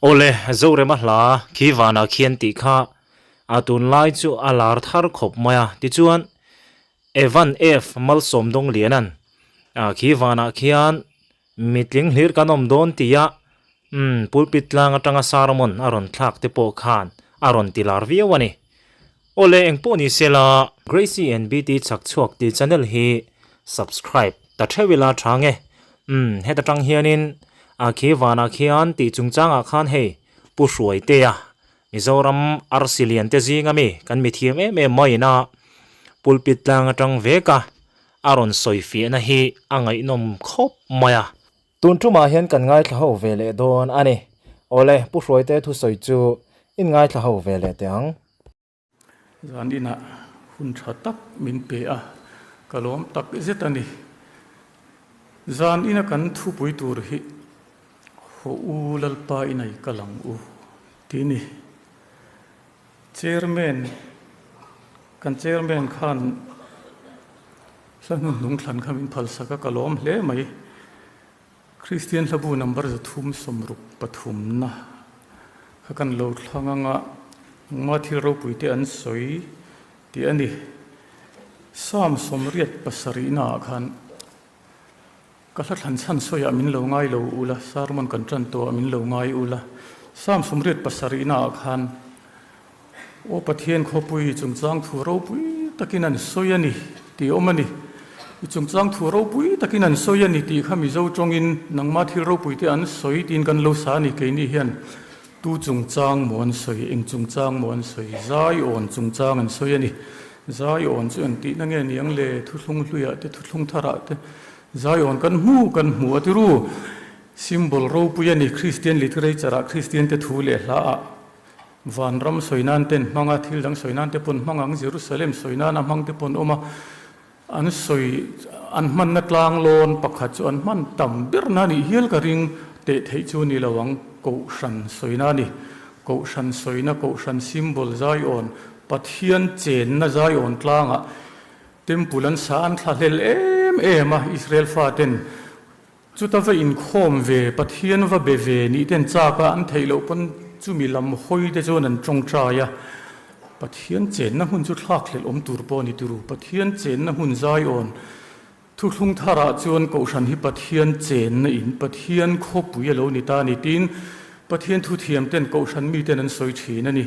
Awle, Zorema hla khi vanah khian tih kha a tunlai chu a lar thar khawp mai a, tichuan Evan F Malsawmdawng Lianan khi vanah khian mitling hlir kan awm dawn tia umm pulpit tlang atanga sermon a rawn thlak te pawh khan a rawn ti lar viau a ni. Awle engpawh ni sela Gracie and BT chhakchhuak tih channel hi subscribe ta theuh ila tha nge. Umm heta tang hianin a khi vanah khian tih chungchangah khan hei Pu Hruaitea Mizoram arsi lian te zinga mi kan mithiam em em maiin a pulpit tlang atang vek a a rawn sawi fiahna hi a ngaihnawm khawp mai a. Tun tumah hian kan ngaithla ho ve leh dawn a ni. Awle, Pu Hruaite thusawi chu in ngaithla ho ve leh teh ang. Zan inah hun tha tak min pe a, ka lawm tak zet a ni. Zan ina kan thupui tur hi Haw u Lalpa inai kal ang u tih ni. Chairman, kan chairman khan hla hnuhnung thlan kha min phalsak a, ka lawm hle mai. Kristian hlabu number 363 na kha kan lo thlang anga engmah thil ropui te an sawi tih a ni. Psalm 87 naah khan ka hla thlan chhan sawiah min lo ngai lo ula, sermon kan tan tawhah min lo ngai ula. Psalm 87 naah khan Aw Pathian khawpui chungchang thu ropui takin an sawi a ni tih awm a ni. I chungchang thu ropui takin an sawi a ni tih kha Mizo tawngin nangmah thil ropui te an sawi tiin kan lo sa a ni. Keini hian tu chungchang maw an sawi, eng chungchang maw an sawi, Zion chungchang an sawi a ni. Zion chu eng tihna nge niang le, thuthlung hluiah te, thuthlung tharah te Zion kan hmu kan hmu a ti ru. Symbol ropui a ni, Kristian literature ah, Kristian te thu leh hla ah. Vanram sawi nan ten hmang a, thil dang sawi nan te pawn hmang ang, Jerusalem sawi nana hmang te pawn awm a, an sawi an hmanna tlang lawn pakhat chu an hman tam ber na nih hial ka ring teh theih chu ni lo ang, Kohhran sawi na a ni. Kohhran sawina, Kohhran symbol Zion, Pathian chenna Zion tlangah Temple an sa an thlahlel em em a, Israel faten Chuta va inkhawm ve, Pathian va be ve nih ten chak a, an theih loh pawn chumi lam hawi te chuan an tawngtai a. Pathian chenna hmun chu thlakhlelh awm tur pawh a ni turu. Pathian chenna hmun Zion thuthlung tharah chuan Kohhran hi Pathian chenna in, Pathian khawpui a lo ni ta a ni tiin Pathian thuthiam ten Kohhran miten an sawi thin a ni.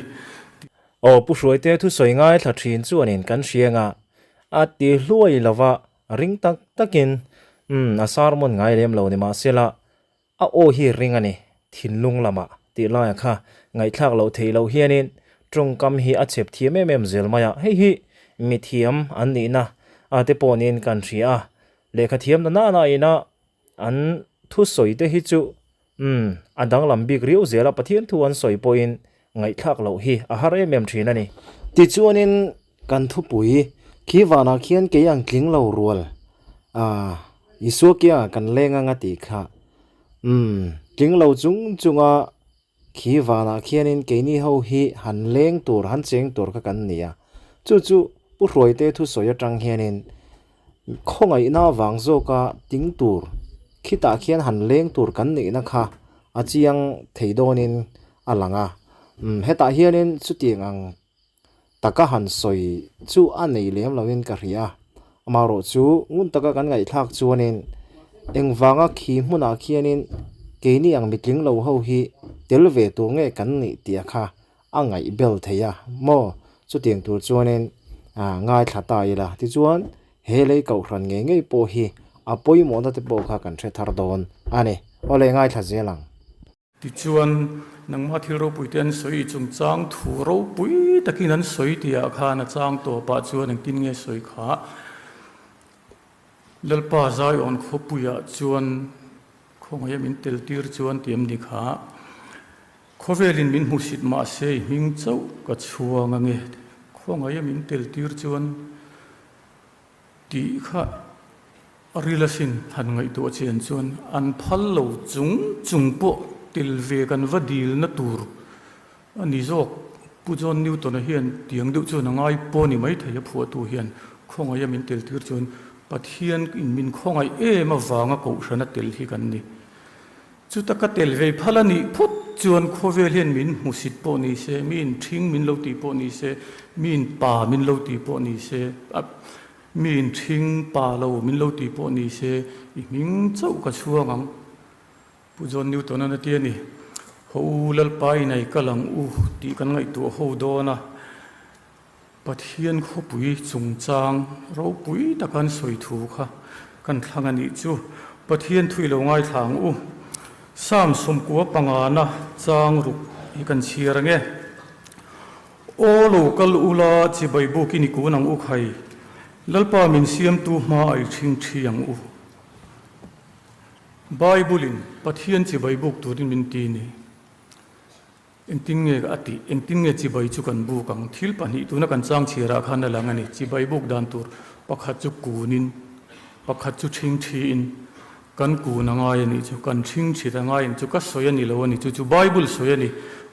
Aw Pu Hruaite thusawi ngaithla thin chuanin kan hrianga a ti hluai lova Ring tak takin, Umm, a sermon ngai lem lo ni mahsela, a aw hi ring a ni, thinlung lamah tih laia kha ngaihthlak loh theih loh hianin tawngkam hi a chep thiam em em zel mai a, hei hi mithiam an nihna a te pawh niin kan hria a, lehkha thiam na nana ina an thusawi te hi chu umm, a danglam bik riau zel a, Pathian thu an sawi pawhin ngaihthlak loh hi a har em em thin a ni. Tichuanin kan thupui khi vanah khian kei ang tling lo rual a Isua kiangah kan leng anga tih kha umm tling lo chung chunga khi vanah khianin keini ho hi han leng tur han cheng tur kha kan ni a, chu chu Pu Hruaite thusawi atang hianin Khawngaihna vang zawka ting tur khitah khian han leng tur kan nihna kha a chiang thei dawnin a lang a. Umm hetah hianin chutiang ang taka han sawi chu a nei lem loin ka hria a. Amaherawh chu ngun taka kan ngaihthlak chuanin engvanga khi hmunah khianin keini ang mitling lo ho hi tel ve tur nge kan nih tih a kha a ngaih bel thei a maw? Chutiang tur chuanin ngaithla ta ila. Tichuan, he lei kohhran ngei ngei pawh hi a pawimawhna te pawh kha kan hre thar dawn a ni. Awle, ngaithla zel ang. Tichuan, nangmah thil ropui te an sawi chungchang thu ropui takin an sawi tihah khan a chang tawpah chuan engtin nge sawi kha? Lalpa Zion khawpuiah chuan khawngaih min tel tir chuan ti em ni kha? Khawvelin min hmusit mahse i hming chauh ka chhuang ange, khawngaih a min tel tir chuan tih kha a ril asin han ngaihtuah chian chuan an phal lo chung chung pawh tel ve kan va dilna tur a ni zawk. Pu John Newton-a hian tiang deuh chuan a ngai pawh ni maithei a phuahtu hian khawngaih a min tel tir chuan Pathian in min khawngaih em avanga kohhrana tel hi kan ni. Chuta ka tel ve phal a nih phawt chuan khawvel hian min hmusit pawh ni se, miin ṭhing min lo tih pawh ni se, miin pa min lo tih pawh ni se, miin ṭhing pa lo min lo tih pawh ni se, i hming chauh ka chhuang ang. Pu John Newton-a'n a ti a ni, Haw u Lalpa in ei kal ang u tih kan ngaihtuah ho dawn a, Pathian khawpui chungchang ropui taka an sawi thu kha kan thlang a nih chu. Pathian thu i lo ngaithla ang u. Psalm 95 na chang ruk hi kan chhiar ang e. Aw lo kal ula chibai bukin i kun ang u khai, Lalpa min siamtu hma a i ṭhing ṭhi ang u. Bible-in Pathian chibai buk turin min ti ni. Engtin nge a tih? Engtin nge chibai chu kan buk ang? Thil pahnih tuna kan chang chhiarah khan a lang a ni. Chibai buk dan tur pakhat chu kunin, pakhat chu ṭhingṭhiin kan kun a ngai a nih chu, kan ṭhingṭhit a ngai a nih chu, ka sawi a ni lo a ni chu, chu Bible sawi a ni.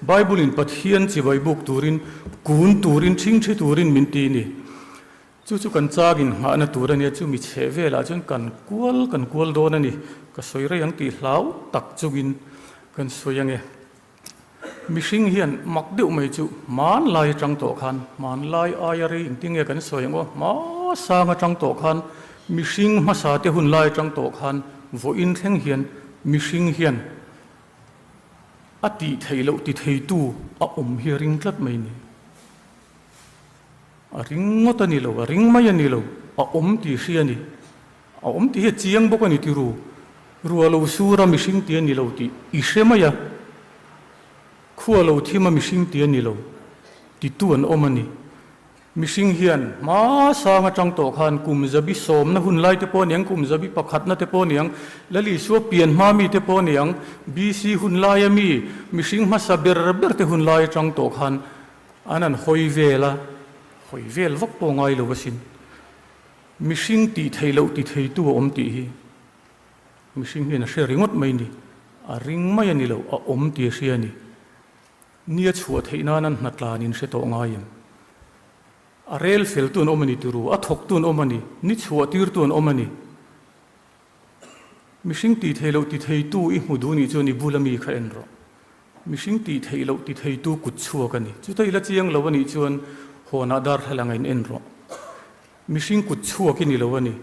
Bible-in Pathian chibai buk turin, kun turin, ṭhingṭhi turin min ti a ni. Chu chu kan chagin nghahna tur a nia, chumi chheh velah chuan kan kual kan kual dawn a ni. Ka sawi rei ang tih hlau tak chungin kan sawi ang e. Mihring hian mak deuh mai chu hmanlai atang tawh khan, hmanlai aia rei engtin nge kan sawi ang aw, hmasang atang tawh khan, mihring hmasa te hun lai atang tawh khan vawiin thleng hian mihring hian a tih theih loh ti theitu a awm hi a ring tlat mai ni. A ring ngawt a ni lo, a ring mai a ni lo, a awm tih hria a ni. A awm tih hi a chiang bawk a ni tiru. Rua lo sur a mihring tih a ni lo tih i hre mai a. Khua lo thim a mihring tih a ni lo titu an awm a ni. Mihring hian hma sang atang tawh khan kum zabi sawmna hun lai te pawh a niang, kum zabi pakhatna te pawh a niang, Lalisua pian hma mi te pawh a niang, BC hun laia mi mihring hmasa ber ber te hun lai atang tawh khan An an hawi vel a, hawi vel vak pawh ngai lo asin. Mihring tih theih loh ti theitu a awm tih hi mihring hian a hre ringawt mai ni. A ring mai a ni lo, a awm tih a hria a ni. Nia chhuah theih nan an hnatlan in hre tawh ngai em? A rel feltu an awm a ni turu, a thawktu an awm a ni, ni chhuah tirtu an awm a ni. Mihring tih theih loh ti theitu i hmu duh nih chuan i bula mi kha en rawh. Mihring tih theih loh ti theitu kut chhuak a ni. Chuta i la chiang lo a nih chuan hawnah darthlalang a in en rawh. Mihring kut chhuak i ni lo a ni.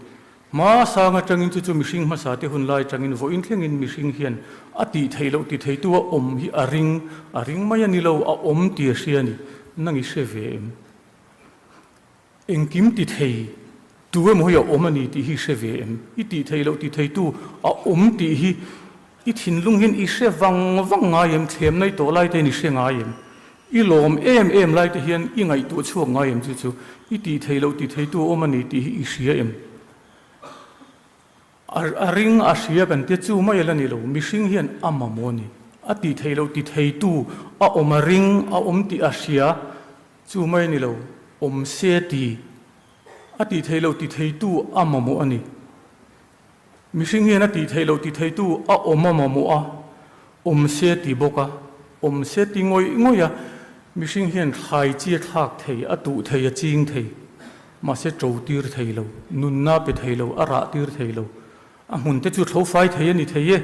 Hma sang atangin chu chu mihring hmasa te hun lai atangin vawiin thlengin mihring hian a tih theih loh ti theitu a awm hi a ring, a ring mai a ni lo, a awm ti a hria a ni. Nang i hre ve em? Engkim ti thei tu emaw hi a awm a ni tih hi i hre ve em? I tih theih loh ti theitu a awm tih hi i thinlung hian i hre vang vang ngai em? Thlem nai tawh lai te hian i hre ngai em? I lawm em em lai te hian i ngaihtuah chhuak ngai em chu chu i tih theih loh ti theitu a awm a ni tih hi i hria em? A ring a hria kan tia chu mai a la ni lo, mihring hian a mamawh a ni. A tih theih loh ti theitu a awm a ring a awm tih a hria chu mai a ni lo, awm se ti. A tih theih loh ti theitu a mamawh a ni. Mihring hian a tih theih loh ti theitu a awm a mamawh a, awm se ti bawk a, awm se ti ngawih ngawih a, mihring hian thlai chi a thlak thei, a tuh thei, a ching thei. Mahse ṭo tir thei lo, nunna pe thei lo, a rah tir thei lo. A hmun te chu thlo fai thei a ni thei e,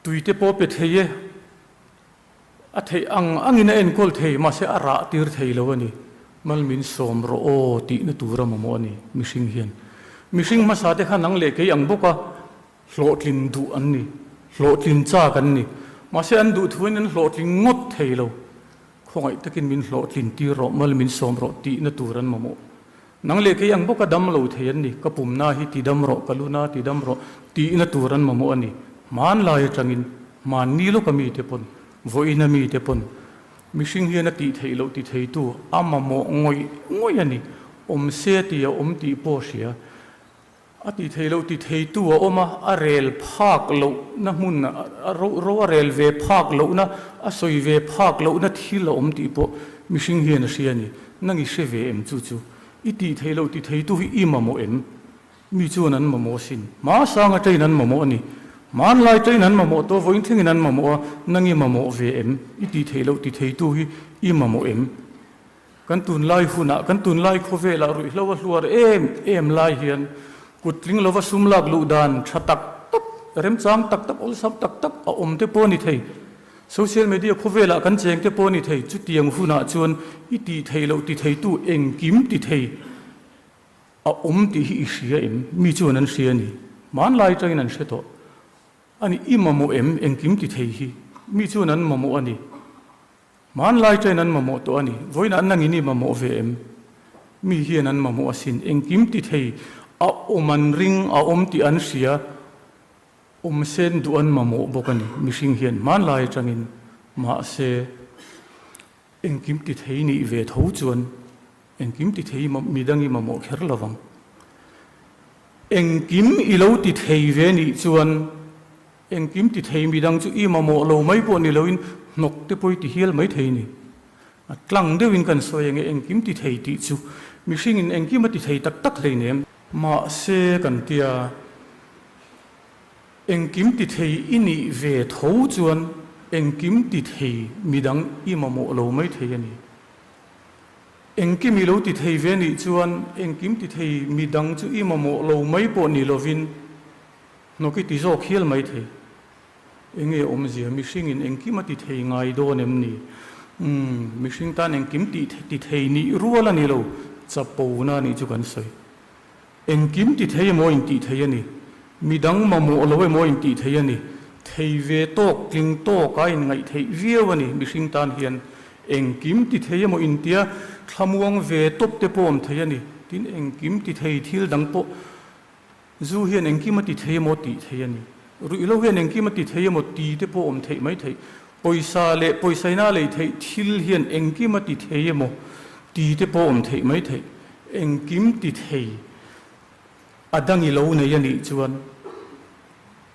tui te pawh pe thei e, a theih ang angin a enkawl thei, mahse a rah tir thei lo a ni. Mal min sawm rawh aw tihna tur a mamawh a ni mihring hian. Mihring hmasa te kha nang leh kei ang bawk a, hlawhtlin duh an ni, hlawhtlin chak an ni. Mahse an duh thuin an hlawhtling ngawt thei lo. Khawngaih takin min hlawhtlin tir rawh, mal min sawm rawh tihna tur an mamawh. Nang leh kei ang bawka dam lo thei an ni, ka pumna hi ti dam rawh, ka luna ti dam rawh tihna tur an mamawh a ni. Hmanlai atangin, hmanni lawka mite pawn, vawiina mite pawn, mihring hian a tih theih loh ti theitu a mamawh ngawih ngawih a ni. Awm se tih a awm tih pawh hria. A ti thei loh ti theitu a awm a, a rel phak lohna hmun, a ro a rel ve phak lohna, a sawi ve phak lohna thil a awm tih pawh mihring hian a hria a ni. Nang i hre ve em chu chu? I tih thei loh ti theitu hi i mamawh em? Mi chuan an mamawh asin. Hmasang atangin an mamawh a ni. Hmanlai atangin an mamawh tawh, vawiin thlengin an mamawh a, nang i mamawh ve em? I tih thei loh ti theitu hi i mamawh em? Kan tunlai hunah, kan tunlai khawvelah ruihhlo a hluar em em lai hian kut tling lova sum lak luh dan tha tak tak, remchang tak tak, awlsam tak tak a awm te pawh a ni thei. Social media khawvelah kan cheng te pawh a ni thei, chutiang hunah chuan i tih theih loh ti theitu engkim ti thei a awm tih hi i hria em? Mi chuan an hria a ni. Hmanlai atangin an hre tawh a ni. I mamawh em engkim ti thei hi? Mi chuan an mamawh a ni. Hmanlai atangin an mamawh tawh a ni. Vawiinah nangin i mamawh ve em? Mi hian an mamawh asin. Engkim ti thei a awm an ring a awm tih an hria. Awm sen duh an mamawh bawk a ni. Mihring hian hmanlai atangin mahse engkim ti thei nih ve tho chuan engkim ti thei midang i mamawh kher lo vang. Engkim i lo ti thei ve nih chuan engkim ti thei midang chu i mamawh lo mai pawh ni loin hnawk te pawh i ti hial mai thei ni. A tlang deuhin kan sawi ange engkim ti thei tih chu mihringin engkim a ti thei tak tak hleinem. Mahse kan tia, engkim ti thei i nih ve tho chuan engkim ti thei midang i mamawh lo mai thei a ni. Engkim i lo ti thei ve nih chuan engkim ti thei midang chu i mamawh lo mai pawh ni lovin hnawk i ti zawk hial mai thei. Enge awmzia? Mihringin engkim a ti thei ngai dawn em ni? Umm, mihring tan engkim tih ti thei nih rual a ni lo, chapona nih chu kan sawi. Engkim ti thei emaw intih thei a ni. Midang mamawh lo emaw intih thei a ni. Thei ve tawk, tling tawk a inngaih theih viau a ni mihring tan hian. Engkim ti thei emaw intia thlamuang ve tawp te pawh awm thei a ni. Tin, engkim ti thei thil dang pawh Zu hian engkim a ti thei emaw tih thei a ni. Ruihhlo hian engkim a ti thei emaw ti te pawh awm theih mai theih. Pawisa leh pawisaina lei theih thil hian engkim a ti thei emaw ti te pawh awm theih mai theih. Engkim ti thei a dang i lo nei a nih chuan,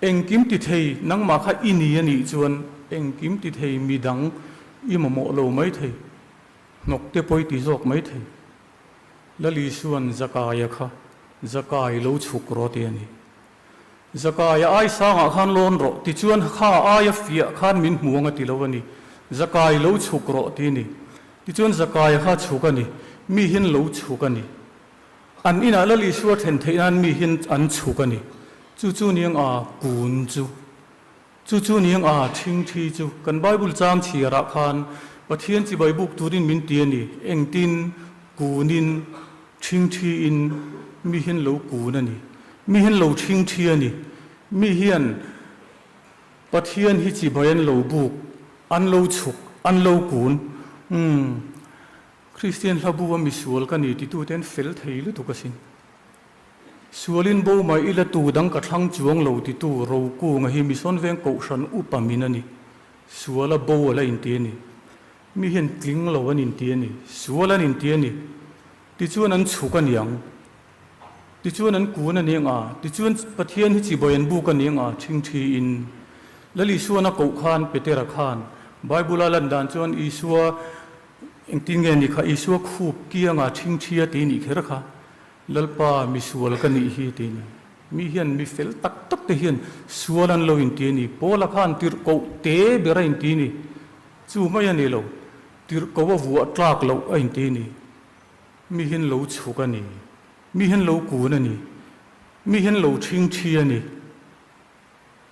engkim ti thei nangmah kha i ni a nih chuan engkim ti thei midang i mamawh lo mai thei. Hnawk te pawh i ti zawk mai thei. Lal Isua'n Zakaia kha Zakai lo chhuk rawh ti a ni. Zakaia ai sangah khan lawn rawh tichuan kha aia fiah khan min hmu ang a ti lo a ni. Zakai lo chhuk rawh ti a ni. Tichuan Zakaia kha chhuk a ni. Mi hian lo chhuk a ni. An inah Lal Isua then theih nan mi hian an chhuk a ni. Chu chu niang a kun chu. Chu chu niang a ṭhingṭhi chu kan Bible chang chhiarah khan Pathian chibai buk turin min ti a ni. Engtin? Kunin, ṭhingṭhiin mi hian lo kun a ni. Mi hian lo ṭhingṭhi a ni. Mi hian Pathian hi chibai an lo buk, an lo chhuk, an lo kun. Umm, Kristian hlabu a misual ka ni titute an fel thei lutuk asin. Sualin bo mai ila tu dang ka thlang chuang lo titu Rokunga hi Mission Veng Kohhran upa min a ni. Suala bo a la inti a ni. Mi hian tling lo an inti a ni. Sual an inti a ni. Tichuan an chhuk a niang. Tichuan an kun a ni ang a. Tichuan Pathian hi chibai an buk a ni ang a, ṭhingṭhi in. Lal Isuan a koh khan Petera khan Bible a lan dan chuan Isua engtin nge ni kha Isua khup kianga ṭhingṭhi a ti nih kher kha. Lalpa misual ka nih hi ti ni. Mi hian mi fel tak tak te hian sual an lo inti a ni. Paula khan tirhkoh te ber a inti ni. Chu mai a ni lo. Tirhkoh a vuah tlak loh a inti ni. Mi hian lo chhuk a ni. Mi hian lo kun a ni. Mi hian lo ṭhingṭhi a ni.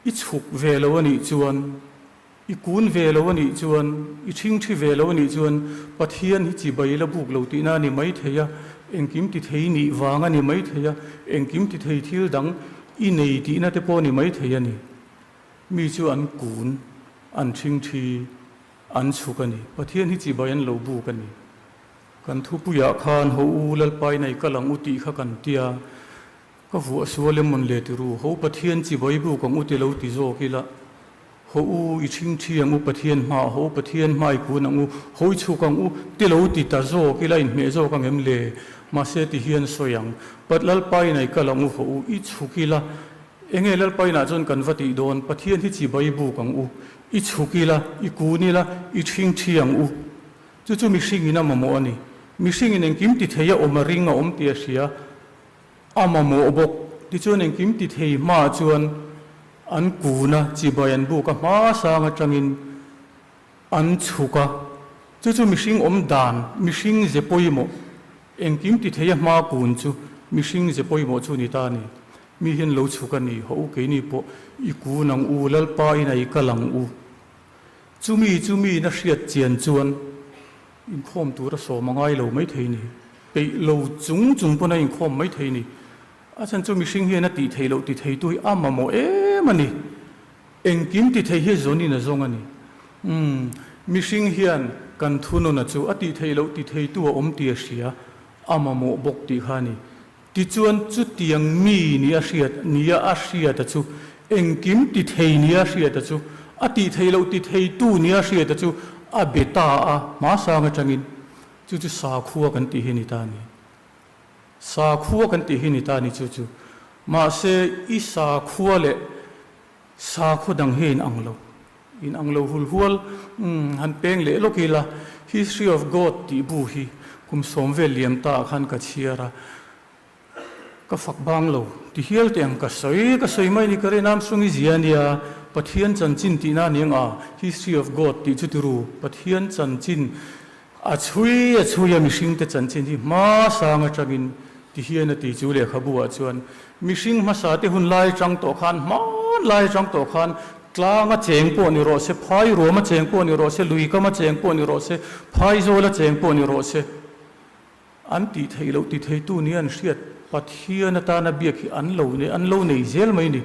I chhuk ve lo a nih chuan, i kun ve lo a nih chuan, i ṭhingṭhi ve lo a nih chuan Pathian hi chibai la buk lo tihna a ni mai thei a, engkim ti thei nih vang a ni mai thei a, engkim ti thei thil dang i nei tihna te pawh a ni mai thei a ni. Mi chu an kun, an ṭhingṭhi, an chhuk a ni. Pathian hi chibai an lo buk a ni. Kan thupuiah khan ho u Lalpa in a i kal ang u tih kha kan tia. Ka vuah sual em mawn le ti ru, ho Pathian chi Baibu kang u ti lo ti zawk ila, ho u i ṭhingṭhi ang u Pathian hmaah, ho Pathian hma i kun ang u, ho i chhuk ang u ti lo ti ta zawk ila inhmeh zawk ang em le? Mahse ti hian sawi ang, Pat Lalpa in ai kal ang u, ho u i chhuk ila, enge Lalpa inah chuan kan va tih dawn, Pathian hi chi Baibu kang u, i chhuk ila, i kun ila, i ṭhingṭhi ang u. Chu chu mihringin a mamawh a ni. Mihringin engkim ti thei a awm a ring a awm tih a hria. A mamawh bawk. Tichuan engkim ti thei hmaah chuan an kun a, chibai an buk a, hma sang atangin an chhuk a. Chu chu mihring awm dan, mihring ze pawimawh, engkim ti thei a hma kun chu mihring ze pawimawh chu ni ta a ni. Mi hian lo chhuk a ni, haw u keini pawh i kun ang u, Lalpa in a i kal ang u. Chumi chu miin a hriat chian chuan inkhawm tur a sawm a ngai lo maithei ni. Peih lo chung chung pawn a inkhawm maithei ni. A chhan chu mihring hian a tih theih loh ti theitu hi a mamawh em a ni. Engkim ti thei hi zawnin a zawng a ni. Umm, mihring hian kan thununa chu a tih theih loh ti theitu a awm tih a hria, a mamawh bawk tih kha a ni. Tichuan chutiang mi nia hriat nia a hriata chu, engkim ti thei nia hriata chu, a tih theih loh ti theitu nia hriata chu a be ta a, hmasang atangin chu chu sakhua kan tih hi a ni ta a ni. Sakhua kan tih hi a ni ta a ni chu chu. Mahse i sakhua leh sakhaw dang hi a inang lo. Inang lo hul hual, umm, han peng leh lawk ila, History of God tih bu hi kum sawm vel liam ta ah khan ka chhiar a, ka fak bang lo ti hial teh ang ka sawi ka sawi mai ni ka rin Armstrong i zia ania, Pathian chanchin tihna a ni ang a, History of God tih chu ti ru, Pathian chanchin A chhui a chhui a mihringte chanchin hi hmasang atangin ti hian a ti chu lehkhabu ah chuan mihring hmasa te hun lai atang tawh khan hman lai atang tawh khan tlang a cheng pawh ni rawh se, phai ruam a cheng pawh ni rawh se, lui kam a cheng pawh ni rawh se, phai zawl a cheng pawh ni rawh se an tih theih loh ti theitu nia an hriat Pathian atana biak hi an lo an lo nei zel mai ni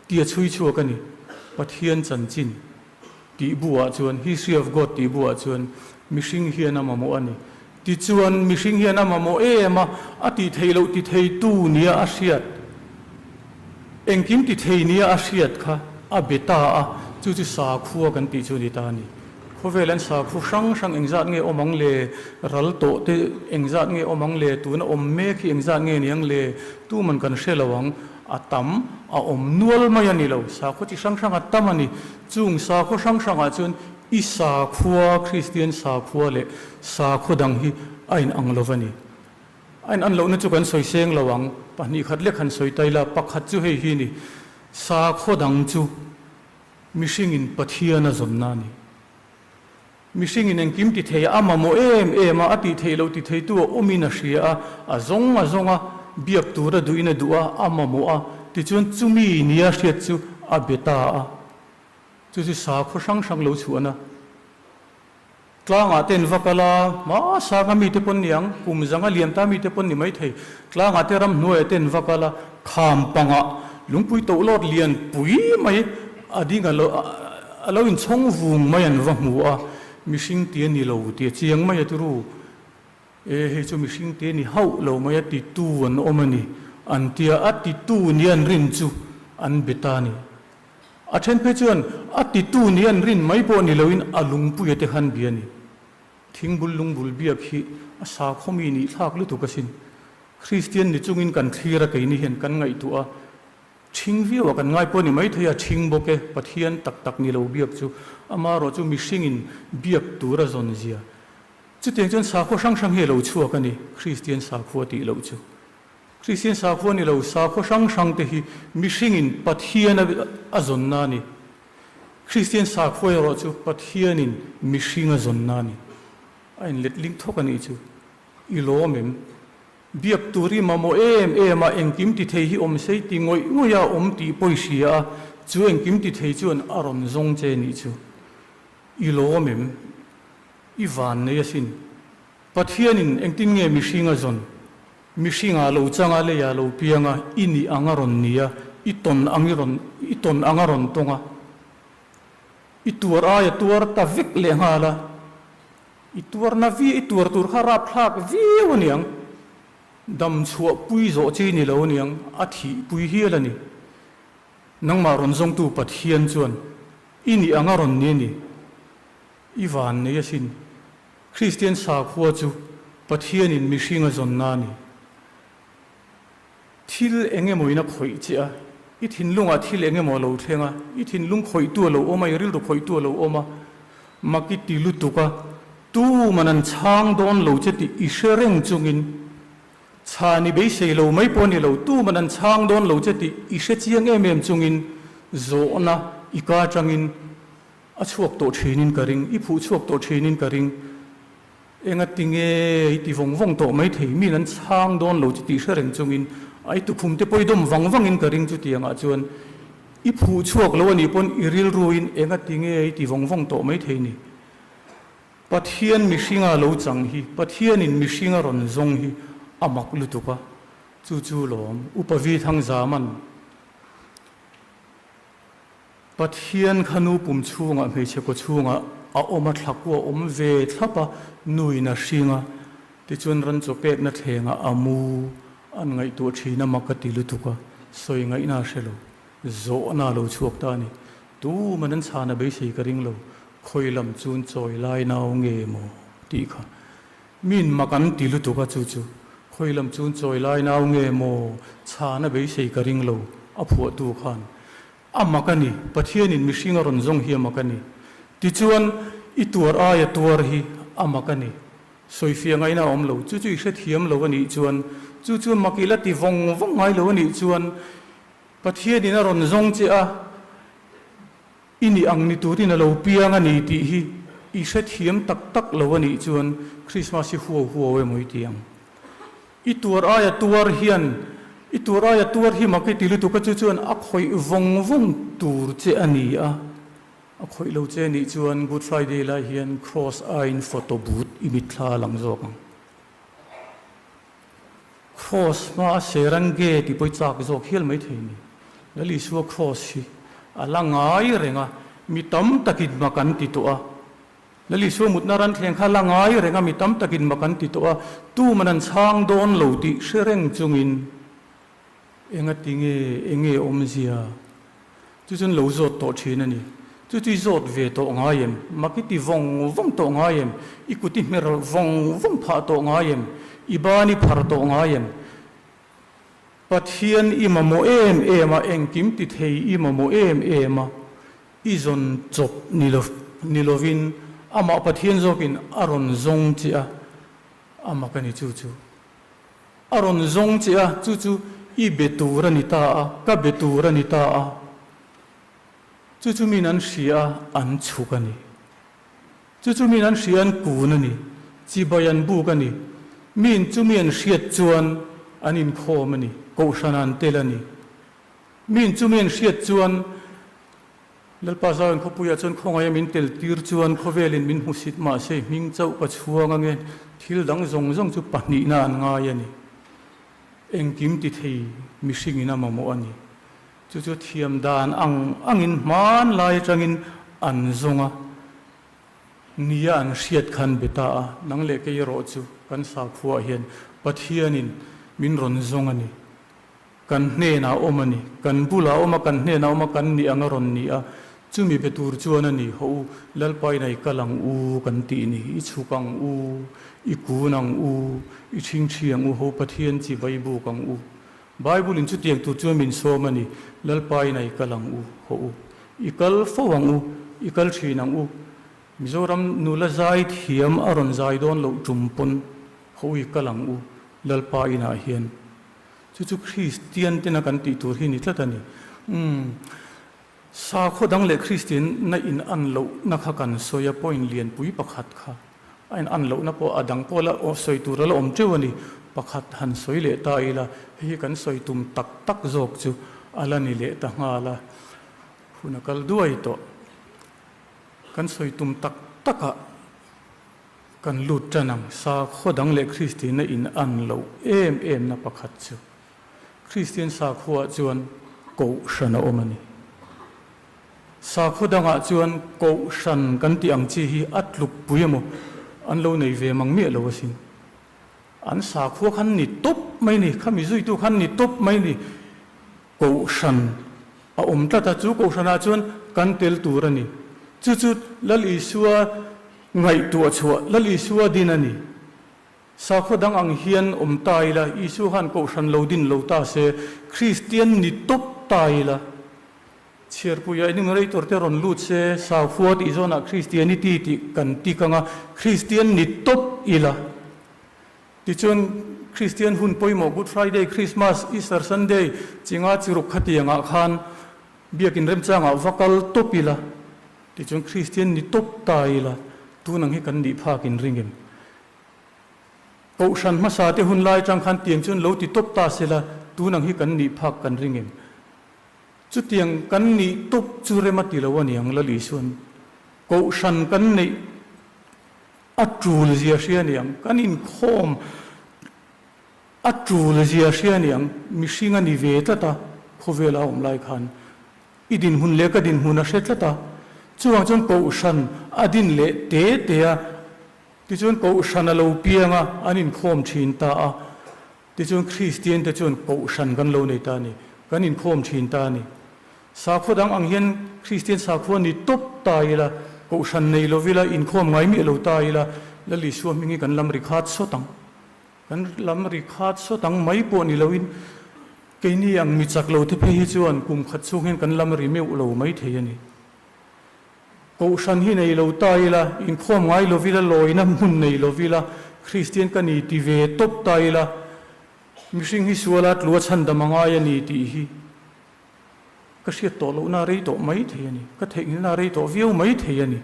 tia chhui chhuak a ni Pathian chanchin. Tih buah chuan, History of God tih buah chuan mihring hian a mamawh a ni. Tichuan, mihring hian a mamawh em a, a tih theih loh ti theitu nia a hriat, engkim ti thei nia a hriat kha a be ta a, chu chu sakhua kan tih chu a ni ta a ni. Khawvel an sakhu hrang hrang engzat nge awm ang le, ral tawh te engzat nge awm ang le, tuna awm mek hi engzat nge ni ang le, tuman kan hre lo ang, a tam, a awm nual mai a ni lo, sakhaw chi hrang hrang a tam a ni. Chung sakhaw hrang hrangah chuan i sakhua, Kristian sakhua leh sakhaw dang hi a inang lo va ni. A inan lohna chu kan sawi seng lo ang, pahnih khat lek han sawi ta ila, pakhat chu hei hi a ni, sakhaw dang chu mihringin Pathian a zawnna a ni. Mihringin engkim ti thei a mamawh em em a, a tih theih loh ti theitu a awmin a hria a, a zawng a zawng a, biak tur a duhin a duh a, a mamawh a, tichuan chumi nia hriat chu a be ta a. Chu chu sakhaw hrang hrang lo chhuahna tlangah te an va kal a, hmasanga mite pawn ni ang, kum zanga liam ta mite pawn ni maithei, tlangah te ramhnuaiah te an va kal a, kham pangah lungpui tohlawt lian pui mai a ding a lo A lo inchhawng vung mai an va hmu a, mihring ti a ni lo tih a chiang mai a ti ru. E, hei chu mihring ti a ni hauh lo mai a titu an awm a ni an ti a, a titu nia an rin chu an be ta a ni. A then phei chuan a titu nia an rin mai pawh ni loin a lungpuia te khan bia a ni. Thingbul lungbul biak hi a sakhawmi nih thlak lutuk asin. Kristian ni chungin kan thlir a keini hian kan ngaihtuah a, Ṭhing viau a kan ngai pawh a ni maithei a, ṭhing bawk e, Pathian tak tak ni lo biak chu amarawh chu mihringin biak tur a zawn zia. Chutiang chuan sakhua hrang hrang hi a lo chhuak a ni, Kristian sakhua tih loh chu. Kristian sakhua ni lo, sakhua hrang hrang te hi mihringin Pathian a zawnna a ni. Kristian sakhua erawh chu Pathianin mihring a zawnna a ni. A inletling thawk a nih chu. I lawm em? Biak tur i mamawh em em a, engkim ti thei hi awm sei ti ngawih ngawih a awm tih pawi hria a, chu engkim ti thei chuan a rawn zawng che nih chu. I lawm em? I van nei asin. Pathianin engtin nge mihring a zawn? Mihringah lo chang a, leiah lo piang a, i nih ang a rawn ni a, i tawn ang i rawn i tawn ang a rawn tawng a, i tuar ai a tuar ta vek lehnghal a, I tuarna vi i tuar tur kha rapthlak viau a niang, dam chhuah pui zawh chi ni lo a niang, a thih pui hial a ni. Nangmah rawn zawngtu Pathian chuan i nih anga rawn ni a ni. I van nei asin. Kristian sakhua chu Pathianin mihring a zawnna a ni. Thil eng emaw in a khawih che a, i thinlungah thil eng emaw a lo thleng a, i thinlung khawihtu a lo awm a, i rilru khawihtu a lo awm a, mak i ti lutuk a, tuman an chhang dawn lo che tih i hre reng chungin, chhan i beisei lo mai pawh a ni lo, tuman an chhang dawn lo che tih i hre chiang em em chungin zawhna i ka atangin a chhuak tawh thinin ka ring, i phuh chhuak tawh thinin ka ring. Enga tinge i ti vawng vawng tawh mai thei, min an chhang dawn lo chu tih hre reng chungin a i tukhum te pawh i dawm vang vangin ka ring chutiangah chuan. I phuh chhuak lo a nih pawn i rilruin enga ti nge i ti vawng vawng tawh mai thei ni. Pathian mihringa lo chang hi, Pathianin mihringa rawn zawng hi a mak lutuk a, chu chu lawm Upa Vi Thangzaman Pathian kha nu pum chhungah hmeichhe kaw chhungah a awm a, thlakua awm ve thlap a, nuin a hring a, tichuan ran chaw pekna thlengah a mu an ngaihtuah thin a, mak a ti lutuk a, sawi ngaihna a hre lo, zawhna a lo chhuak ta a ni. Tuman an chhan a beisei ka ring lo, khawi lam chun chawi lai nau nge maw tih kha. Min mak an ti lutuk a chu chu, khawi lam chun chawi lai nau nge maw chhan a beisei ka ring lo, a phuahtu khan. A mak a ni, Pathianin mihring a rawn zawng hi a mak a ni. Tichuan, i tuar aia tuar hi a mak a ni. Sawifiah ngaihna a awm lo. Chu chu i hrethiam lo a nih chuan, chu chu mak i la ti vawng vawng ngai lo a nih chuan, Pathianin a rawn zawng che a, i nih ang ni turin a lo piang a ni tih hi i hrethiam tak tak lo a nih chuan, Krismas hi huau huau emaw i ti ang. I tuar aia tuar hian i tuar aia tuar hi mak i ti lutuk a, chu chuan a khawih vawng vawng tur che a ni a. A khawih lo che nih chuan Good Friday lai hian Cross aiin photo booth i mitthla a lang zawk ang. Cross hma a ser an ge ti pawh i chak zawk hial mai thei ni. Lal Isua Cross hi a la ngai reng a, mi tam takin mak an ti tawh a. Lal Isua mutna ran thleng kha la ngai reng a, mi tam takin mak an ti tawh a, tuman an chhang dawn lo tih hre reng chungin enga ti nge, enge awmzia? Chu chuan lo zawt tawh thin a ni. Chu chu i zawt ve tawh ngai em? Mak i ti vawng vawng tawh ngai em? I kut i hmer vawng vawng phah tawh ngai em? I ban i phar tawh ngai em? Pathian i mamawh em em a, engkim ti thei i mamawh em em a, i zawn chawp ni lo ni lovin amah Pathian zawkin a rawn zawng che a, a mak a ni chu chu. A rawn zawng che a, chu chu i be tur a ni ta a, ka be tur a ni ta a, chu chu min an hria a, an chhuk a ni. Chu chu min an hria an kun a ni, chibai an buk a ni. Min chu mi an hriat chuan an inkhawm a ni, kohhran an tel a ni. Min chu mi an hriat chuan Lalpa Zion khawpuiah chuan khawngaih a min tel tir chuan khawvelin min hmusit mahse hming chauh ka chhuang ange, thil dang zawng zawng chu pahnihna an ngai a ni. Engkim ti thei mihringin a mamawh a ni. Chu chu thiam dan ang angin hmanlai atangin an zawng a, nia an hriat khan be ta a, nang leh kei erawh chu kan sakhuaah hian Pathianin min rawn zawng a ni. Kan hnenah awm a ni, kan bulah awm a, kan hnenah awm a, kan nih ang a rawn ni a, chumi be tur chuan a ni, Hawh u, Lalpa inah i kal ang u kan tih ni, i chhuk ang u, i kun ang u, i ṭhingṭhi ang u, ho Pathian chi vai buk ang u. Bible-in chutiang tur chuan min sawm a ni, Lalpa inah i kal ang u, hawh u. I kal fo ang u, i kal thin ang u. Mizoram nula zai thiam a rawn zai dawn loh tum pawn, hawh u i kal ang u, Lalpa inah hian. Chu chu Kristian tena kan tih tur hi ni tlat a ni. Umm, sakhaw dang leh Kristianna in an lohna kha kan sawi a, point lianpui pakhat kha. A in an lohna pawh a dang pawh la sawi tur a la awm teuh a ni. Pakhat han sawi leh ta ila, hei hi kan sawi tum tak tak zawk chu a la ni leh ta nghal a, hun a kal duai tawh. Kan sawi tum tak takah kan lut tan ang. Sakhaw dang leh Kristianna in an loh em emna pakhat chu Kristian sakhuaah chuan Kohhran a awm a ni. Sakhaw dangah chuan Kohhran kan tih ang chi hi a tlukpui emaw an lo nei ve mang miah lo asin. An sakhua khan ni tawp mai ni, khami zuitu khan ni tawp mai ni. Kohhran a awm tlat a, chu Kohhranah chuan kan tel tur a ni. Chu chu Lal Isua ngaihtuah chhuah, Lal Isua din a ni. Sakhaw dang ang hian awm ta ila, Isua khan Kohhran lo din lo ta se, Kristian ni tawp ta ila, chhiarpuia enumerator te rawn lut se, sakhua tih zawnah Christianity tih kan tik anga, Kristian ni tawp ila. Tichuan, Kristian hun pawimawh Good Friday, Christmas, Easter Sunday chinga chiruk khatiangah khan biakin remchangah va kal tawp ila, tichuan Kristian ni tawp ta ila, tun ang hi kan nih phak inringin. Kohhran hmasa te hun lai atang khan tiang chuan lo ti tawp ta sela, tun ang hi kan nih phak kan ring em? Chutiang kan nih tawp chu rem a ti lo a niang Lal Isuan Kohhran kan neih a tul zia hria niang, kan inkhawm a tul zia hria niang, mihring a ni ve tlat a, khawvel a awm lai khan i dinhmun leh ka dinhmun a hre tlat a, chuvang chuan Kohhran a din leh te te a, tichuan Kohhran a lo piang a, an inkhawm thin ta a. Tichuan Kristian te chuan kohhran kan lo nei ta a ni, kan inkhawm thin ta a ni. Sakhua dang ang hian Kristian sakhua ni tawp ta ila, kohhran nei lo ila, inkhawm ngai miah lo ta ila, Lal Isua hming hi kan lam ri khat sawt ang. Kan lam ri khat sawt ang mai pawh ni loin keini ang mi chak lo te phei hi chuan kum khat chhung hian kan lam ri meuh lo mai thei a ni. Kohhran hi nei lo ta ila, inkhawm ngai lo ila, lawina hmun nei lo ila, Kristian ka ni ti ve tawp ta ila, mihring hi suala tlua chhandam a ngai a ni tih hi ka hriat tawh lohna a rei tawh mai thei a ni, ka theihnghilhna a rei tawh viau mai thei a ni.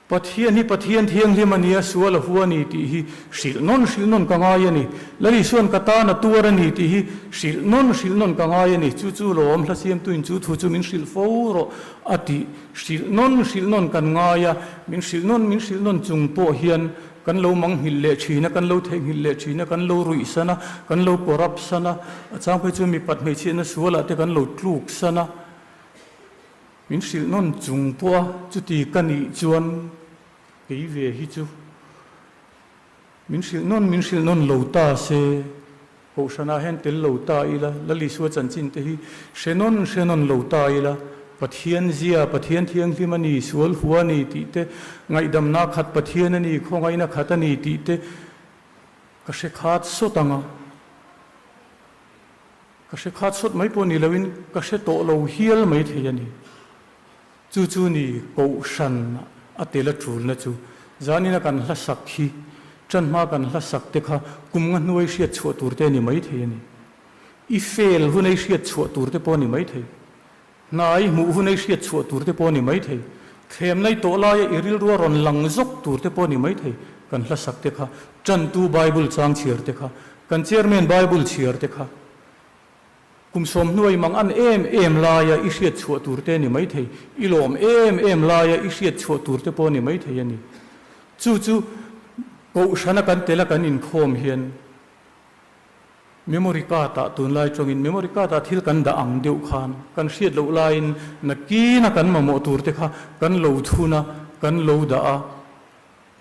Pathian hi Pathian thianghlim a nia, sual a hua a ni tih hi hrilh nawn hrilh nawn ka ngai a ni. Lal Isuan ka tan a tuar a ni tih hi hrilh nawn hrilh nawn ka ngai a ni. Chu chu lawm hla siamtuin chu thu chu min hrilh fo rawh a tih hrilh nawn hrilh nawn kan ngai a. Min hrilh nawn min hrilh nawn chung pawh hian kan lo manghilh leh thin a, kan lo theihnghilh leh thin a, kan lo ruih san a, kan lo corrupt san a, a chang phei chuan mipat hmeichhiatna sualah te kan lo tluk san a. Min hrilh nawn chung pawh a, chuti ka nih chuan kei ve hi chu min hrilh nawn min hrilh nawn lo ta se, Kohhranah hian tel lo ta ila, Lal Isua chanchin te hi hre nawn hre nawn lo ta ila, Pathian zia, Pathian thianghlim a ni, sual hua a ni tih te, ngaihdamna khat Pathian a ni, khawngaihna khat a ni tih te ka hre khat sawt ang a. Ka hre khat sawt mai pawh ni loin ka hre tawh lo hial mai thei a ni. Chu chu ni Kohhran a tel a tulna chu. Zanina kan hla sak hi tan hma kan hla sak te kha kum nga hnuai hriat chhuah tur te a ni mai thei a ni. I fail hunei hriat chhuah tur te pawh a ni mai thei. Hnai hmuh hunei hriat chhuah tur te pawh a ni mai thei. Thlemnai tawh laia i rilrua rawn lang zawk tur te pawh a ni mai thei. Kan hla sak te kha, tantu Bible chang chhiar te kha, kan chairman Bible chhiar te kha, kum sawmhnuai mang an em em laia i hriat chhuah tur te a ni mai thei. I lawm em em laia i hriat chhuah tur te pawh a ni mai thei a ni. Chu chu Kohhrana kan tel a kan inkhawm hian Memory card ah tunlai tawngin memory card ah thil kan dah ang deuh khan kan hriat loh laiin nakina kan mamawh tur te kha kan lo thun a, kan lo dah a,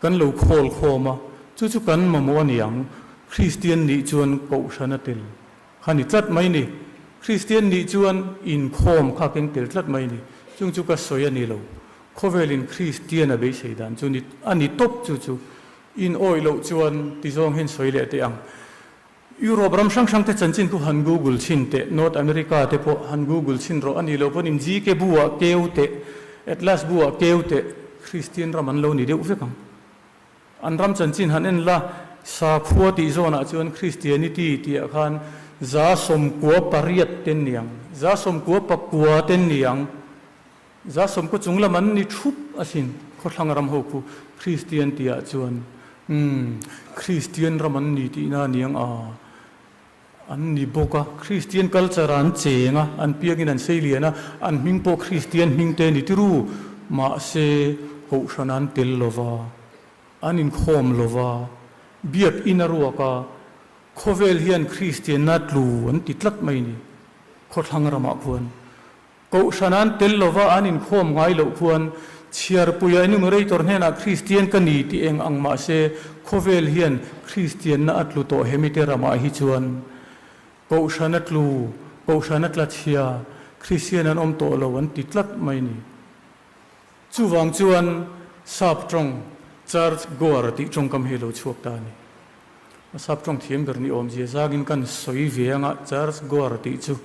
kan lo khawl khawm a, chu chu kan mamawh a ni ang. Kristian nih chuan Kohhran a tel kha ni tlat mai ni. Kristian nih chuan inkhawm kha keng tel tlat mai ni. Chung chu ka sawi a ni lo. Khawvelin Kristian a beisei dan chu ni a ni tawp chu chu. In awih loh chuan ti zawng hian sawi leh teh ang. Europe ram hrang hrang te chanchin khu han google chhin teh, North America te pawh han google chhin rawh a nih loh pawn in GK bu ah keu teh, Atlas bu ah keu teh, Kristian ram an lo ni deuh vek ang. An ram chanchin han en la, sakhua tih zawnah chuan Christianity tih ah khan 98 ten ni ang, 99 ten ni ang. 90 chung lam an ni thup asin, khawthlang ram ho khu Kristian tihah chuan umm Kristian ram an ni tihna a ni ang a, an ni bawk a, Kristian culture ah an cheng a, an piangin an sei lian a, an hming pawh Kristian hming te a ni tiru, mahse Kohhran an tel lo va, an inkhawm lo va, biak in a ruak a, khawvel hian Kristianna tlu an ti tlat mai ni, khawthlang ramah khuan. Kohhran an tel lova an inkhawm ngai loh khuan chhiarpuia enumerator hnenah Kristian ka ni tih eng ang mah se khawvel hian Kristianna a tlu tawh hemite ramah hi chuan Kohhran a tlu, Kohhran a tla chhia, Kristian an awm tawh lo an ti tlat mai ni. Chuvang chuan Sap tawng Church Goer tih tawngkam hi a lo chhuak ta a ni. A sap tawng thiam ber ni awmzia zangin kan sawi ve anga Church Goer tih chu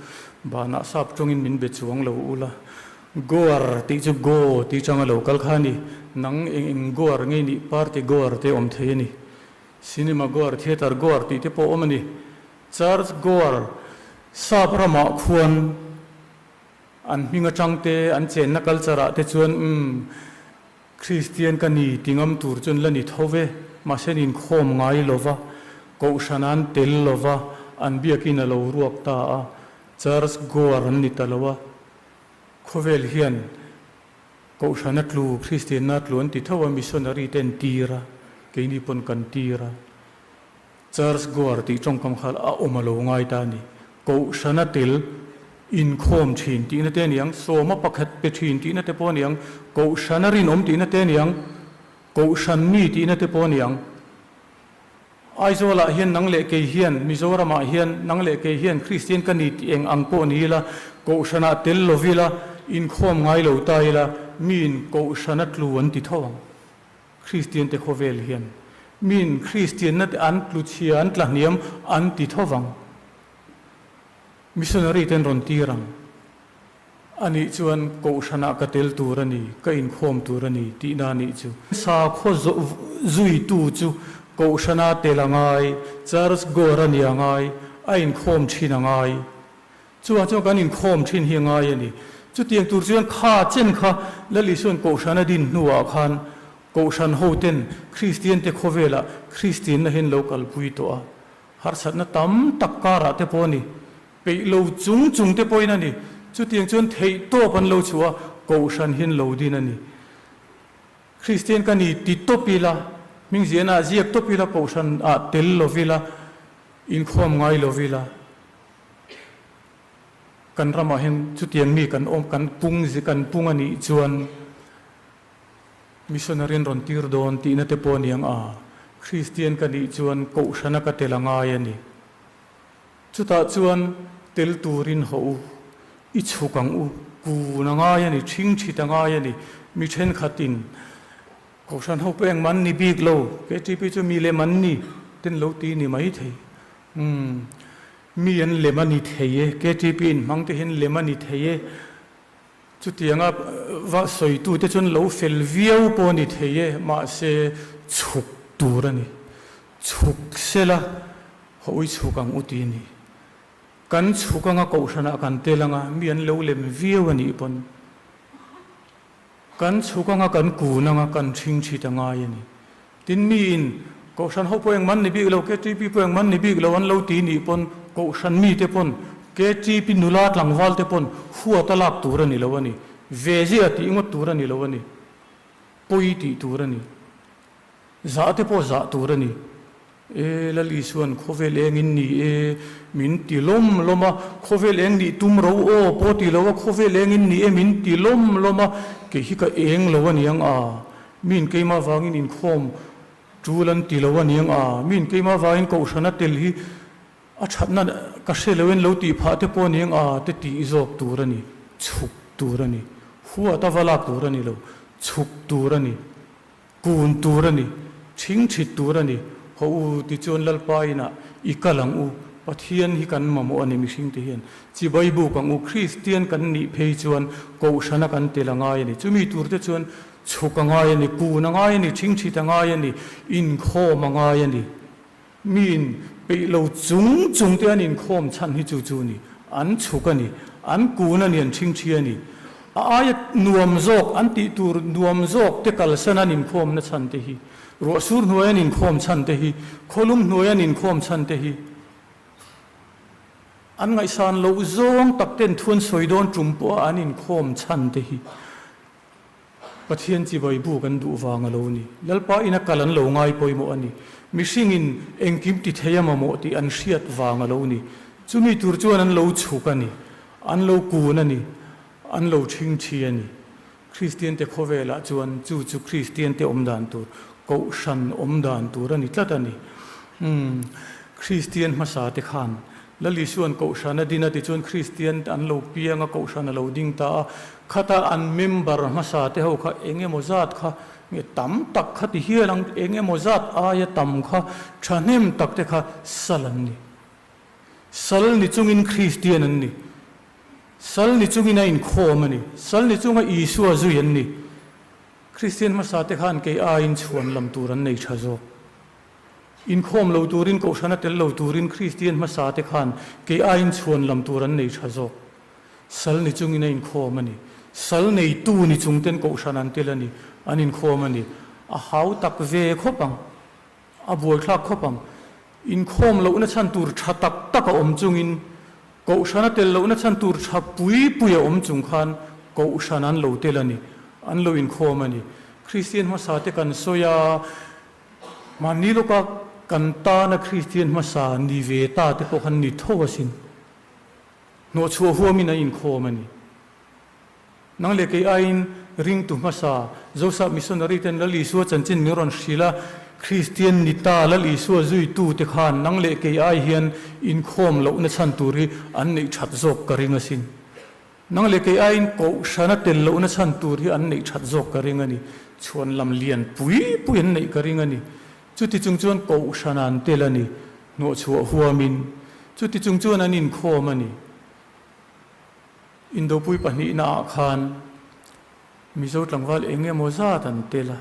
banah sap tawngin min be chuang lo ula. Goer tih chu go tih changa lo kal kha a ni. Nang eng eng Goer ngei nih Party Goer te awm thei a ni. Cinema Goer, Theatre Goer tih te pawh awm a ni. Church Goer sap ramah khuan An hming atang te, an chenna culture ah te chuan umm Kristian ka ni ti ngam tur chuan la ni tho ve, mahse an inkhawm ngai lo va, Kohhran an tel lo va, an biakin a lo ruak ta a. Church goer an ni ta lo a, khawvel hian Kohhrana tlu, Kristianna tlu an ti tho a, missionary te an tir a, keini pawn kan tir a. Church goer tih tawngkam kha a awm a lo ngai ta a ni. Kohhrana tel inkhawm thin tihna te a ni ang, sawma pakhat pe thin tihna te pawh a ni ang, Kohhrana rinawm tihna te a ni ang, Kohhran mi tihna te pawh a ni ang. Aizawlah hian nang leh kei hian, Mizoramah hian nang leh kei hian Kristian ka ni tih eng ang pawh ni ila, Kohhranah tel lo ila, inkhawm ngai lo ta ila, miin Kohhrana tlu an ti tho ang. Kristian te khawvel hian miin Kristianna te an tlu chhia, an tla hniam an ti tho vang. Missionary te an rawn tir ang. Anih chuan Kohhranah ka tel tur a ni, ka inkhawm tur a ni tihna a nih chu. Sakhaw zuitu chu Kohhrana tel a ngai, Church goer a ni a ngai, a inkhawm thin a ngai. Chuvang chuan kan inkhawm thin hi a ngai a ni. Chutiang tur chuan kha chen kha Lal Isua'n Kohhran a din hnuah khan Kohhran hoten Kristiante khawvelah Kristianna hian lo kalpui tawh a. Harsatna tam tak karah te pawh a ni. Peih lo chung chung te pawhin a ni. Chutiang chuan theih tawp an lo chhuah a, Kohhran hian lo din a ni. Kristian ka ni ti tawp ila, hmingziahna ah ziak tawp ila, Kohhran ah tel lo ila, inkhawm ngai lo ila, kan ramah hian chutiang mi kan awm, kan pung, kan pung a nih chuan missionary an rawn tir dawn tihna te pawh a ni ang a, Kristian ka nih chuan Kohhrana ka tel a ngai a ni. Chutah chuan tel turin haw u, i chhuk ang u, kun a ngai a ni, ṭhingṭhit a ngai a ni, mi ṭhenkhatin Kohhran ho pawh engmah an ni bik lo, KTP chu mi lem an ni ten lo ti ni mai thei. Umm, mi an lem a ni thei e, KTP inhmang te hian lem a ni thei e. Chutianga va sawitute chuan lo fel viau pawh a ni thei e, mahse chhuk tur a ni. Chhuk sela hawi chhuk ang u ti a ni. Kan chhuk anga kohhranah kan tel anga mi an lo lem viau a nih pawn kan chhuk anga kan kun anga kan ṭhing ṭhit a ngai a ni. Tin miin Kohhran ho pawh engmah an ni bik lo, KTP pawh engmah an ni bik lo an lo ti nih pawn Kohhran mite pawn KTP nula tlangval te pawn huat a lak tur a ni lo a ni. Ve zia tih ngawt tur a ni lo a ni. Pawi tih tur a ni. Zah te pawh zah tur a ni. E Lal Isuan khawvel eng in ni e, min ti lawm lawm a, khawvel eng nih tum ro aw pawh ti lo a, khawvel eng in ni e min ti lawm lawm a, kei hi ka eng lo a niang a, miin keimah vangin inkhawm tul an ti lo a niang a, miin keimah vangin kohhran a tel hi a thatna ka hre lo in lo tih phah te pawh a niang a te tih zawk tur a ni, chhuk tur a ni, huat a va lak tur a ni lo, chhuk tur a ni. Kun tur a ni, ṭhing ṭhit tur a ni. Haw u, tichuan Lalpa inah i kal ang u. Pathian hi kan mamawh a ni mihringte hian. Chibai buk ang u, Kristian kan nih phei chuan Kohhrana kan tel a ngai a ni. Chumi turte chuan chhuk a ngai a ni, kun a ngai a ni, ṭhing ṭhit a ngai a ni, inkhawm a ngai a ni. Miin peih lo chung chung te an inkhawm chhan hi chu chu a ni. An chhuk a ni. An kun a ni, an ṭhingṭhi a ni. A aia nuam zawk, an tih tur nuam zawk te kalsan an inkhawmna chhan te hi, ruahsur hnuai an inkhawm chhan te hi, khawlum hnuai an inkhawm chhan te hi, an ngaihsan loh zawng tak ten thu an sawi dawn tum pawha an inkhawm chhan te hi, Pathian chibai bu kan duh vang a lo ni. Lalpa ina kal an lo ngai pawimawh a ni. Mihringin engkim ti thei a mamawh tih an hriat vang a lo ni. Chumi tur chuan an lo chhuk a ni. An lo kun a ni. An lo ṭhing ṭhi a ni. Kristiante khawvelah chuan chu chu Kristiante awm dan tur, Kohhran awm dan tur a ni tlat a ni. Umm, Kristian hmasa te khan Lal Isua'n Kohhran a din a tichuan Kristian an lo piang a, Kohhran a lo ding ta a. Khata an member hmasa te ho kha eng emaw zat kha nge tam tak kha ti hial ang, eng emaw zat aia tam kha thahnem tak te kha sal an ni. Sal ni chungin Kristian an ni. Sal ni chungin a inkhawm a ni. Sal ni chunga Isua zui an ni. Kristian hmasa te khan kei aiin chhuan lam tur an nei tha zawk. Inkhawm lo turin, Kohhrana tel lo turin Kristian hmasa te khan kei aiin chhuan lam tur an nei tha zawk. Sal ni chungin a inkhawm a ni. Sal neitu ni chung ten Kohhran an tel a ni, an inkhawm a ni. A hau tak ve khawp ang. A buaithlak khawp ang. Inkhawm lohna chhan tur tha tak tak a awm chungin. Kohhrana tel lohna chhan tur tha pui pui a awm chung khan Kohhran an lo tel a ni, an lo inkhawm a ni. Kristian hmasa te kan sawi a, mahni lawka kan tana Kristian hmasa ni ve ta te pawh khan ni tho asin. Hnawhchhuah huamin an inkhawm a ni. Nang leh kei aiin ringtu hmasa Joseph Missionary ten Lal Isua chanchin min rawn hrilh a, Kristian ni ta Lal Isua zuitu te khan nang leh kei ai hian inkhawm lohna chhan tur hi an neih that zawk ka ring asin. Nang leh kei aiin kohhrana tel lohna chhan tur hi an neih that zawk ka ring a ni. Chhuan lam lian pui pui an neih ka ring a ni. Chuti chung chuan kohhrana an tel a ni, hnawhchhuah huamin. Chuti chung chuan an inkhawm a ni. Indopui pahnihnaah khan Mizo tlangval eng emaw zat an tel a,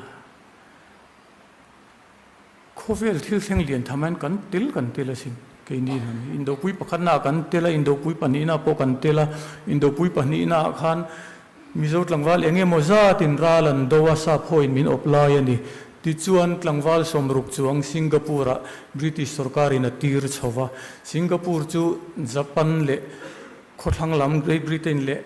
khawvel thil thleng lian tham hian kan tel kan tel asin keini hnam hi. Indopui pakhatnaah kan tel a, Indopui pahnihnaah pawh kan tel a, Indopui pahnihnaah khan Mizo tlangval eng emaw zatin ral an do a, sap hawiin min awp lai a ni. Tichuan tlangval sawmruk chuang Singapore-ah British sorkarin a tir chho va, Singapore chu Japan leh Khawthlang lam Great Britain leh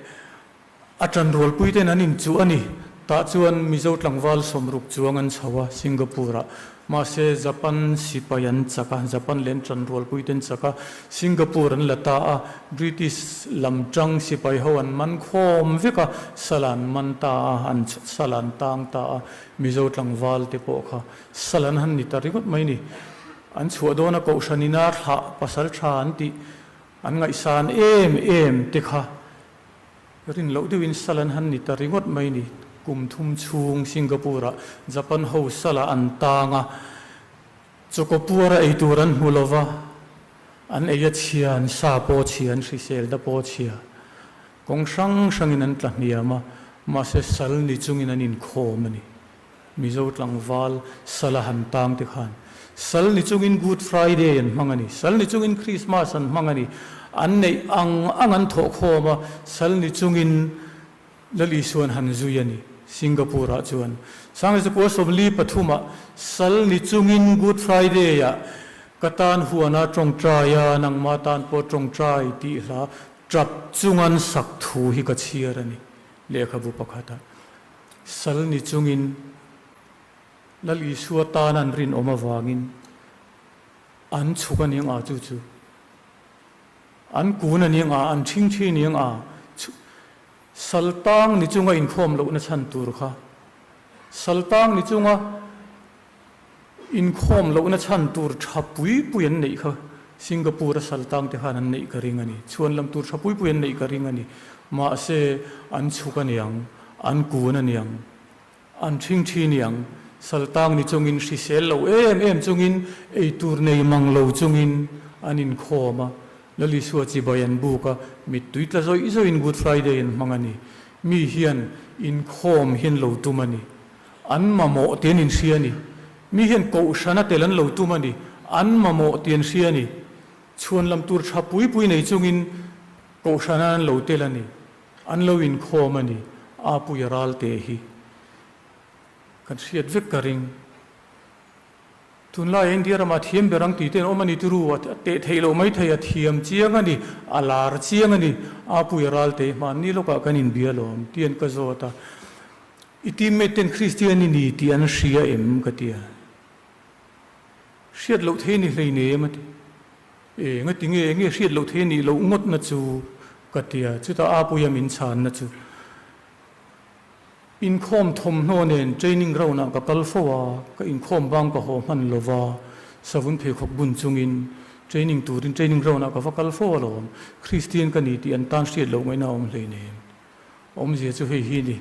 a ṭanrualpui ten an inchuh a ni. Tah chuan Mizo tlangval sawmruk chuang an chho a, Singapore-ah. Mahse, Japan sipai an chak a, Japan leh an ṭanrualpui ten chak a, Singapore an la ta a, British lam ṭang sipai ho an man khawm vek a, sal an man ta a, an sal an tang ta a, Mizo tlangval te pawh kha sal an han ni ta ringawt mai ni. An chhuah dawn a Kohhran ina thlah pasal ṭha an tih An ngaihsan em em te kha rin loh deuhin sal an han ni ta ringawt mai ni. Kum thum chhung Singapore-ah Japan ho salah an tang a, chawkawpuara ei tur an hmu lo va, an ei a chhia, an sa pawh a chhia, an hrisel da pawh a chhia. Kawng hrang hrangin an tla hniam a, mahse sal ni chungin an inkhawm a ni. Mizo tlangval sal a han tang te khan sal ni chungin Good Friday an hmang a ni, sal ni chungin Christmas an hmang a ni, an neih ang ang an thawh khawm a, sal ni chungin Lal Isuan han zui a ni. Singapore ah chuan Sangzakua 43 ah sal ni chungin Good Friday ah ka tan huana tawngtai a, nangmah tan pawh tawngtai tih hla tap chungan sak thu hi ka chhiar a ni lehkhabu pakhatah. Sal ni chungin Lal Isua tan an rinawm avangin an chhuk a ning a, chu chu an kun a ning a, an ṭhingṭhi ning a, sal tang ni chunga inkhawm lohna chhan tur kha, sal tang ni chunga inkhawm lohna chhan tur ṭha pui pui an neih kha Singapore-a sal tang te khan an neih ka ring a ni. Chhuan lam tur ṭha pui pui an neih ka ring a ni. Mahse, an chhuk a niang, an kun a niang, an ṭhingṭhi niang, sal tang ni chungin hrisel lo em em chungin, ei tur nei mang lo chungin an inkhawm a. Lal Isua chibai an buk a, mittui tla zawih zawihin Good Friday an hmang a ni. Mi hian inkhawm hian lo tum a ni. An mamawh tih an inhria a ni. Mi hian kohhrana tel an lo tum a ni. An mamawh tih an hria a ni. Chhuan lam tur tha pui pui nei chungin kohhrana an lo tel a ni. An lo inkhawm a ni. A puia ral te hi kan hriat vek ka ring. Tunlaia India ramah thiam ber ang tih te an awm a ni tiru a teh theih loh mai thei a thiam chiang a ni, a lar chiang a ni. A puia ral te hi hmanni lawkah kan inbia lawm tih an ka zawt a. I teammate ten Kristian i ni tih an hria em? ka ti a. Hriat loh thei ni hlei nei em a ti. E, ngati nge, enge hriat loh thei nih loh ngawtna chu? ka ti a. Chutah Apuia min chhanna chu, Inkhawm thawmhnaw nen training ground ah ka kal fo a, ka inkhawm bang ka haw hman lo va, savun pheikhawk bun chungin training turin training ground ah ka va kal fo alawm. Kristian ka ni tih an tan hriat loh ngaihna a awm hlei nem. Awmzia chu hei hi ni.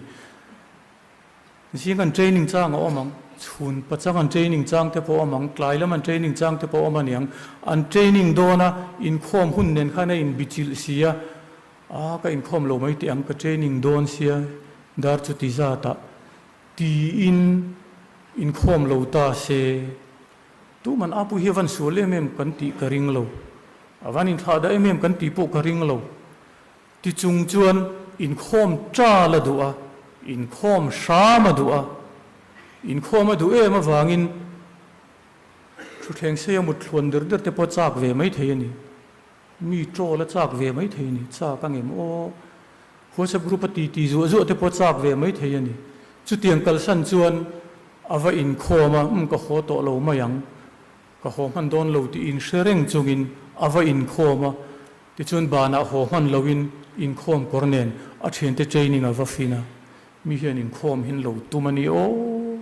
Zing an training chang a awm ang, chhun pachang an training chang te pawh a awm ang, tlai lam an training chang te pawh a awm a niang. An training dawn a, inkhawm hun nen khan a inbichilh si a, a ka inkhawm lo mai teh ang, ka training dawn sia, dar chu ti zat ah tiin inkhawm lo ta se, tuman a pu hi a van sual em em kan tih ka ring lo, a van inthlah dah em em kan tih pawh ka ring lo. Tichung chuan inkhawm ṭal a duh a, inkhawm hram a duh a. Inkhawm a duh em avangin thutthleng seia mut thluan der der te pawh chak ve mai thei a ni. Mi troll a chak ve mai thei a ni. Chak a ngem aw. WhatsApp group a titi zuah zuah te pawh chak ve mai thei a ni. Chutiang kalsan chuan a va inkhawm a, umm ka haw tawh lo mai ang, ka haw hman dawn lo tih inhre reng chungin a va inkhawm a. Tichuan banah haw hman loin inkhawm kawr nen a thiante training a va fin a, mi hian inkhawm hin lo tum a ni aw,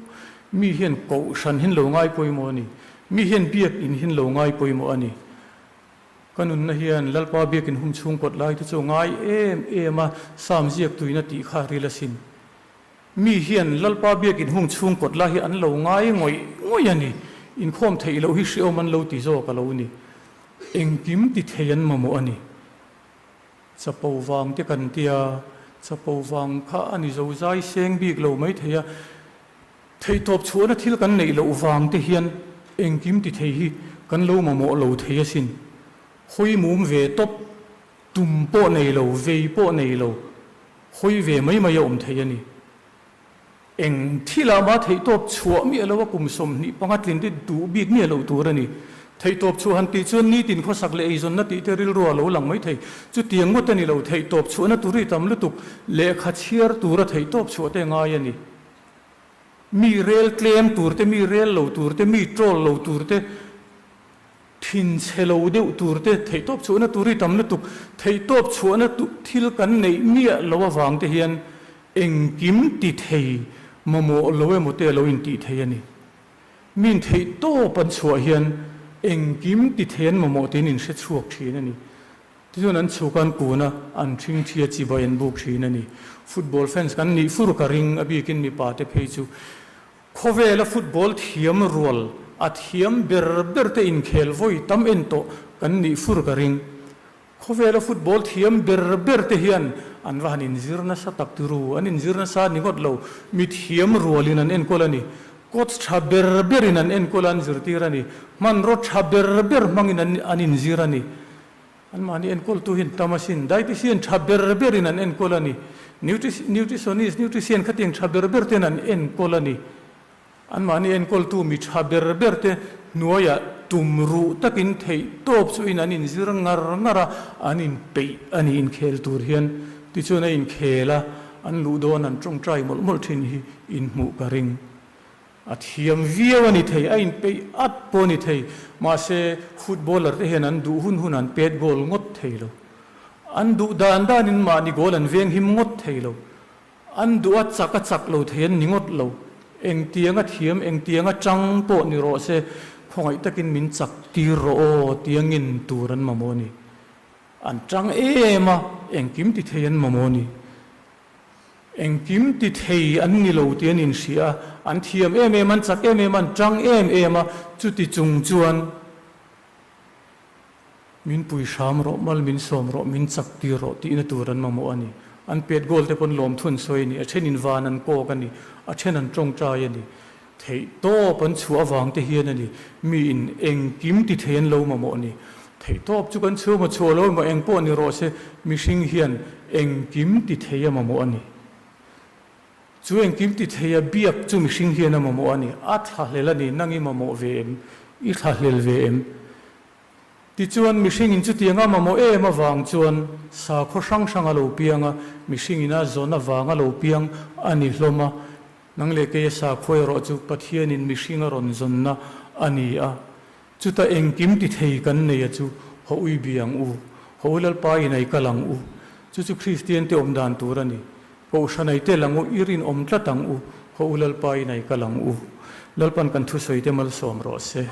mi hian kohhran hin lo ngai pawimawh a ni, mi hian biak in hin lo ngai pawimawh a ni. Ka nunna hian Lalpa biakin hum chhung kawt lai te chu ngai em em a, Sam ziak tuina tih kha ril asin. Mi hian Lalpa biakin hung chhung kawt lai hi an lo ngai ngawih ngawih a ni. Inkhawm theih loh hi hrehawm an lo ti zawk a lo ni. Engkim ti thei an mamawh a ni. Chapo vang te kan tia, chapo vang kha a ni zo zai seng bik lo mai thei a. Theihtawp chhuahna thil kan neih loh vang te hian engkim ti thei hi kan lo mamawh lo thei asin. Hawi mum ve tawp, tum pawh nei lo, vei pawh nei lo, hawi ve mai mai a awm thei a ni. Eng thilah mah theihtawp chhuah miah lo a kum 25 tlin te duh bik miah loh tur a ni. Theihtawp chhuah han tih chuan nitin khawsak leh eizawnna tih te rilru a lo lang mai thei. Chutiang ngawt a ni lo, theihtawp chhuahna tur hi tam lutuk, lehkha chhiar tura theihtawp chhuah te ngai a ni. Mi rel tlem tur te, mi rel lo tur te, mi troll lo tur te, Thinchhe lo deuh tur te, theihtawp chhuahna tur hi tam lutuk, theihtawp chhuahna thil kan neih miah lo avang te hian engkim ti thei mamawh lo emaw te a lo intih thei a ni. Min theihtawp an chhuah hian engkim ti thei an mamawh tiin inhre chhuak thin a ni. Tichuan an chhuk an kun a, an ṭhingṭhi a chibai an buk thin a ni. Football fans kan nih fur ka ring, a bikin mipa te phei chu. Khawvela football thiam rual a thiam ber ber te inkhel vawi tam en tawh kan nih fur ka ring. Khawvela football thiam ber ber te hian an va han inzir nasa tak turu, an inzir nasa ni ngawt lo, mi thiam rualin an enkawl a ni. Coach tha ber berin an enkawl a an zirtir a ni. Hmanraw tha ber ber hmangin an an inzir a ni. Anmahni enkawltu hian tam asin, dietitian tha ber berin an enkawl a ni. Nutritionist, nutritian khatiang tha ber ber ten an enkawl a ni. Anmahni enkawltu mi tha ber ber te hnuaiah tum ruh takin theih tawp chuin an inzir ngar ngar a, an inpeih a ni inkhel tur hian. Tichuan a inkhel a, an luh dawn an tawngtai mawlh mawlh thin hi inhmuh ka ring. A thiam viau a ni thei, a inpeih at pawh a ni thei. Mahse, footballer te hian an duh hun hun an pet goal ngawt thei lo. An duh dan danin mahni goal an veng him ngawt thei lo. An duh a chak a chak lo thei an ni ngawt lo. Engtiang a thiam, engtiang a chang pawh ni rawh se, khawngaih takin min chak tir rawh aw tiangin tur an mamawh a ni. An chang em a, engkim ti thei an mamawh a ni. Engkim ti thei an ni lo tih an inhria a, an thiam em em, an chak em em, an tang em em a, chuti chung chuan min pui hram rawh, mal min sawm rawh, min chak tir rawh tihna tur an mamawh a ni. An pet goal te pawn lawmthu an sawi a ni, a thenin van an kawk a ni, a then an tawngtai a ni. Theih tawp an chhuah avang te hian a ni, miin engkim ti thei an lo mamawh a ni. Theih tawp chu kan chhuah maw chhuah lo emaw eng pawh ni rawh se, mihring hian engkim ti thei a mamawh a ni. Chu engkim ti thei a biak chu mihring hian a mamawh a ni. A thlahlel a ni, nang i mamawh ve em? I thlahlel ve em? Tichuan, mihringin chutiang a mamawh em avang chuan sakhaw hrang hrang a lo piang a, mihringin a zawn avang a lo piang a ni hlawm a. Nang leh keia sakhua erawh chu Pathianin mihring a rawn zawnna a ni a. Chuta engkim ti thei kan nei a chu haw ui bi ang u, haw u Lalpa in ei kal ang u. Chu chu Kristian te awm dan tur a ni. Kohhran ei tel ang u, i rinawm tlat ang u, haw u Lalpa in ei kal ang u. Lalpan kan thusawi te malsawm rawh se.